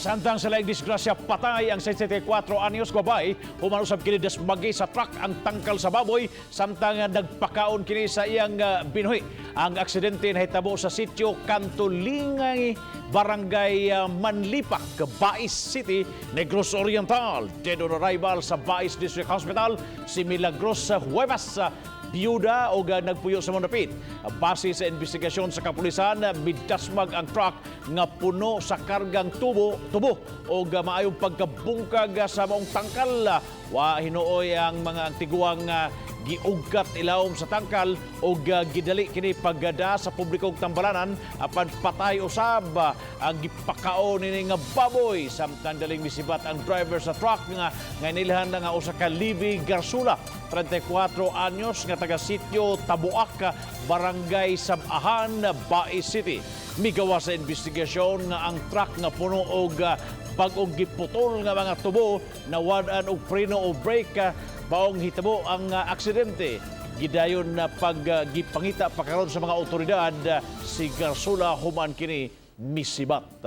Samtang sa laing disgrasya, patay ang 64 anyos babae human usab kini dasmagi sa truck ang tangkal sa baboy samtang nagpakaon kini sa iyang binuhi. Ang aksidente nahitabo sa sitio Kantolingay, Barangay Manlipak, Bais City, Negros Oriental. Dead on arrival sa Bais District Hospital si Milagros Huevas, biyuda o nagpuyo sa Mondapit. Base sa investigasyon sa kapulisan, midasmag ang truck nga puno sa kargang tubo o maayong pagkabungkag sa maong tangkal. Wa hinuoy ang mga tiguang giugkat ilawom sa tangkal o gidali kini paggada sa publikong tambalanan, apan patay usab ang gipakaon nini nga baboy, samtang daling misibat ang driver sa truck nga inilhan na nga usa ka Libby Garsula, 34 anyos, nga taga sitio Tabuak, Barangay Sab-ahan, Bais City. Migawa sa investigasyon nga ang truck nga puno og bag-ong giputol nga mga tubo nawad-an og preno o brake, maong hitabo ang aksidente. Gidayon na pag gipangita pa karon sa mga otoridad si Garsula human kini misibat.